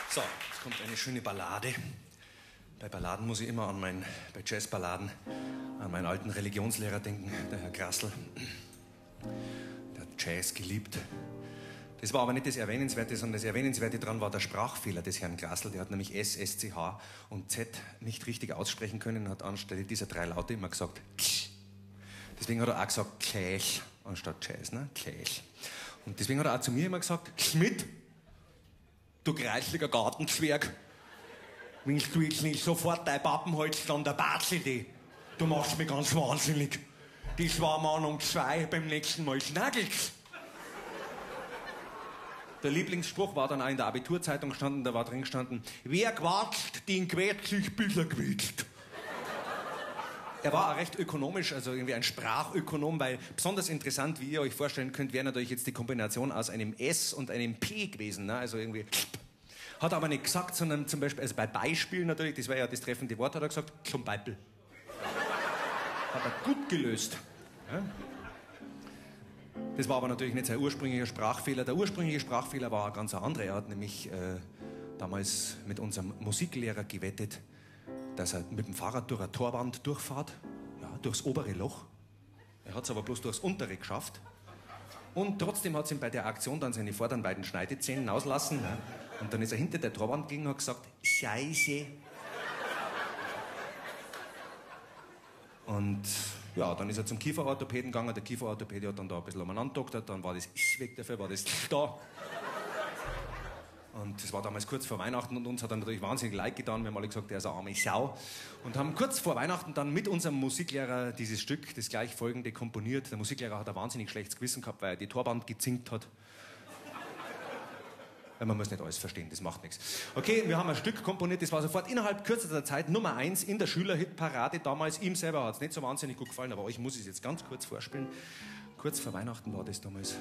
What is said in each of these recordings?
So, jetzt kommt eine schöne Ballade. Bei Balladen muss ich immer bei Jazzballaden, an meinen alten Religionslehrer denken, der Herr Grassl. Der hat Jazz geliebt. Das war aber nicht das Erwähnenswerte, sondern das Erwähnenswerte dran war der Sprachfehler des Herrn Grassl. Der hat nämlich S, S, C, H und Z nicht richtig aussprechen können und hat anstelle dieser drei Laute immer gesagt K. Deswegen hat er auch gesagt Kläch anstatt Jazz, ne? Kläch. Und deswegen hat er auch zu mir immer gesagt, Schmidt, du kreisliger Gartenzwerg, wenn du jetzt nicht sofort dein Pappenholz an der Barzel, die, du machst mich ganz wahnsinnig. Das war Mahnung 2, beim nächsten Mal schnagelt's. Der Lieblingsspruch war dann auch in der Abiturzeitung gestanden, da war drin gestanden, wer quatscht, den quält sich, bis er quietscht. Er war auch recht ökonomisch, also irgendwie ein Sprachökonom, weil besonders interessant, wie ihr euch vorstellen könnt, wäre natürlich jetzt die Kombination aus einem S und einem P gewesen, ne? Also irgendwie Hat er aber nicht gesagt, sondern zum Beispiel, also bei Beispiel natürlich, das war ja das treffende Wort, hat er gesagt, zum Beispiel. Hat er gut gelöst. Ja? Das war aber natürlich nicht sein ursprünglicher Sprachfehler. Der ursprüngliche Sprachfehler war ein ganz anderer. Er hat nämlich damals mit unserem Musiklehrer gewettet, dass er mit dem Fahrrad durch eine Torwand durchfährt, ja, durchs obere Loch. Er hat's aber bloß durchs untere geschafft. Und trotzdem hat's ihm bei der Aktion dann seine vorderen beiden Schneidezähne auslassen. Ne? Und dann ist er hinter der Torwand gegangen und hat gesagt, Scheiße. Und ja, dann ist er zum Kieferorthopäden gegangen. Der Kieferorthopäde hat dann da ein bisschen umeinander gedoktert. Dann war das Ich weg dafür, war das da. Und das war damals kurz vor Weihnachten und uns hat dann natürlich wahnsinnig leid getan. Wir haben alle gesagt, der ist eine arme Sau. Und haben kurz vor Weihnachten dann mit unserem Musiklehrer dieses Stück, das gleich folgende, komponiert. Der Musiklehrer hat ein wahnsinnig schlechtes Gewissen gehabt, weil er die Torwand gezinkt hat. Weil man muss nicht alles verstehen, das macht nichts. Okay, wir haben ein Stück komponiert, das war sofort innerhalb kürzester Zeit Nummer 1 in der Schülerhitparade damals. Ihm selber hat's nicht so wahnsinnig gut gefallen, aber euch muss ich's jetzt ganz kurz vorspielen. Kurz vor Weihnachten war das damals.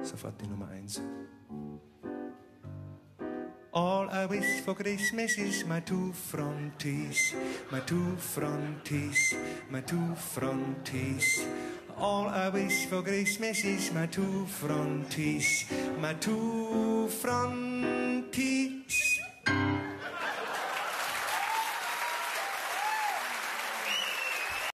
Sofort die Nummer 1. All I wish for Christmas is my two front teeth, my two front teeth, my two front teeth. All I wish for Christmas is my two front teeth, my two front teeth.